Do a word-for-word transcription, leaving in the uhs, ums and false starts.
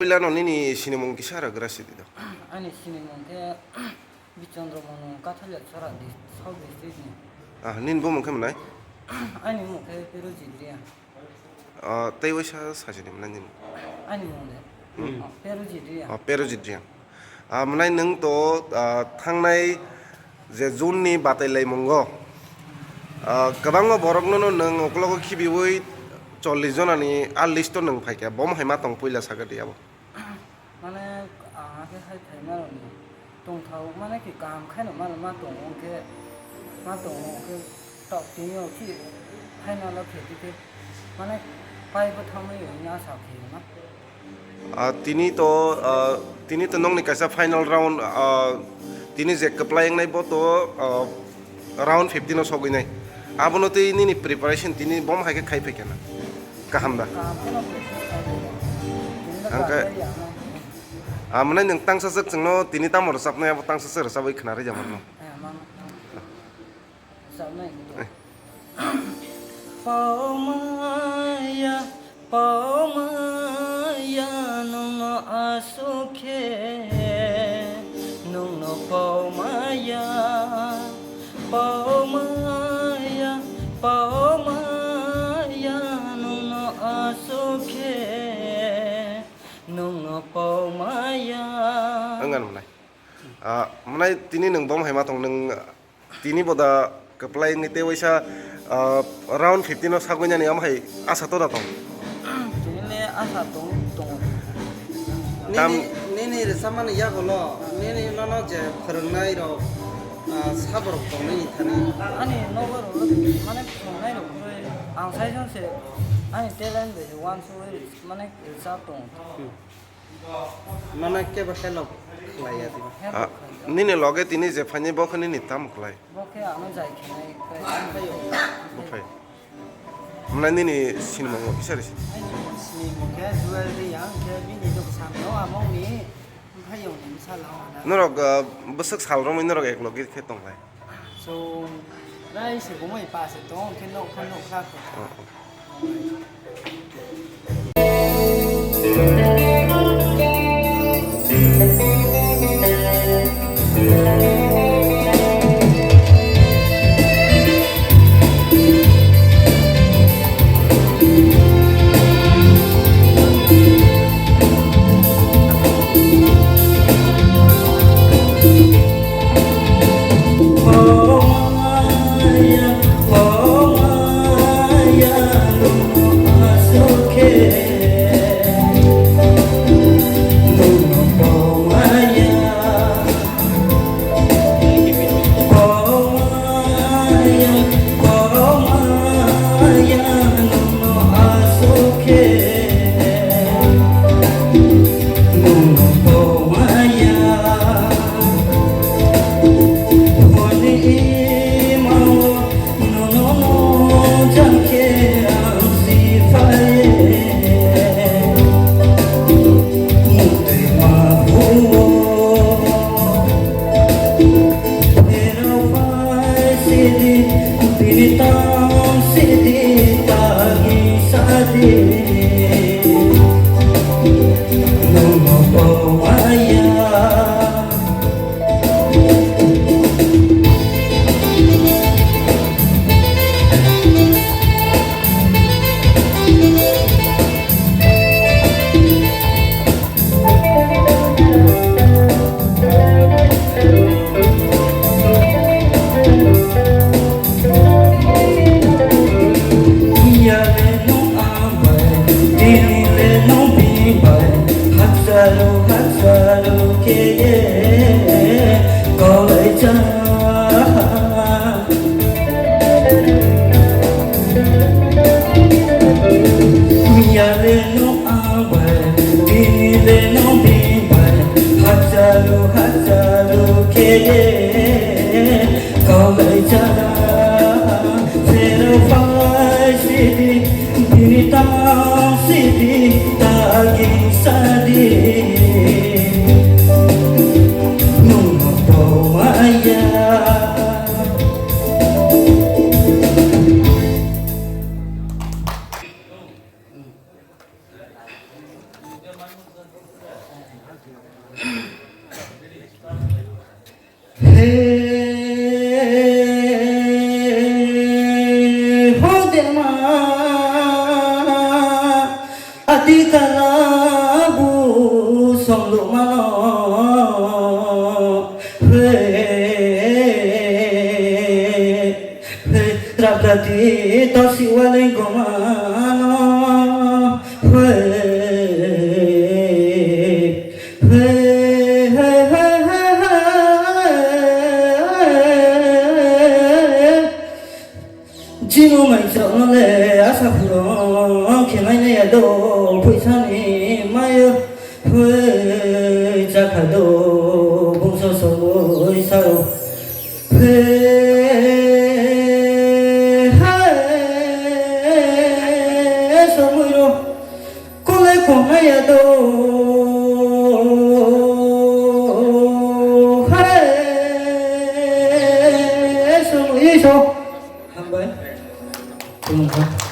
Puila no nini sinimung kisa rwgra sidi do. Ani sinimung khe Bichandra Mono, Kathalia Chora dis-, South District ni. Ah, nini bumung khe mwnai? Ani mung khe Perujit Reang. Ah, tei waisa sajini mwnai nini? Ani mung de. Hmm. Ah, Perujit Reang. Ah, Perujit Reang. Ah, mwnai nwng to, ah, thangnai je June ni batai laimungo, ah, kwbangma borokno no nwng uklogo khibiwi chollish jonani a list o nwng phaikha, bom hai ma tong puila sakadi abo. Mane, ah, khe hai phaima rokni tongthok mane ki kaham khaino mano ma tongo khe, ma tongo khe tok tini o ki final o khe tike mane pai bo thangwi hwnwi asa khe ma. Ah, tini to, ah, tini to nokni kaisa final round, ah, tini je kwplai wngnai bo to, ah, round fifteen o sogwi nai. Abono tei nini preparation tini bom hai khe khai phai khe na. Kaham da? Kaham kheno practice khai phai khe. Tini to Ang khe kaham ya, ano. Ah, mwnai nwng tangsa swk chwngno tini tamo rwchapnai abo tangsa swk rwchapwi khna rwja mano. Eh, mano. Paumaya, paumaya, nwngno aswk khe, nwngno paumaya, paumaya, paumaya, nwngno aswk khe, nwngno paumaya. Ang ano mwnai. Ah, mwnai tini nwng bom hai ma tong nwng tini boda kwplai wngwi tei waisa, ah, round fifteen o sagwi nani omo hai asa to da tong? Tini le asa tong, tongo. Tam- Nini, nini rwchapmani yagulo, nini nono je phwrwngnai rok, ah, saborok tong nini thani? Ani nogo rok mane phwrwngnai rok kwrwi ang sai se ani talent bai se uansugwi mane rwchap tongo. Hmm. Mane kebo help khlaiya diba? Ah, nini loge tini je phaini bo khe nini tamo khlai? Bo khe ano jai khenai khe. Bo phai. Mane nini sinimung kisa risi? Sinimung khe Jewel Reang khe bini dok samno among ni phai yong ni sala hana. Norok, ah, bwswk sal romwi norok ek loge khe tonglai? So, rai se bumai pa se tong khe nok kha nok kha ko. Oh, oh. Mano, hei, hei, raplati tosi wale gomano, hei, hei, hei, hei, hei, hei. Chino mai chokno le asa phurong khe mai nai ya do, phuisa ni mayo hoi chakha do, bungso somoi sao. He, he, somoi ro. Kole kong nai ya do. Hai. So, ye so. Hambai. Khulumkha.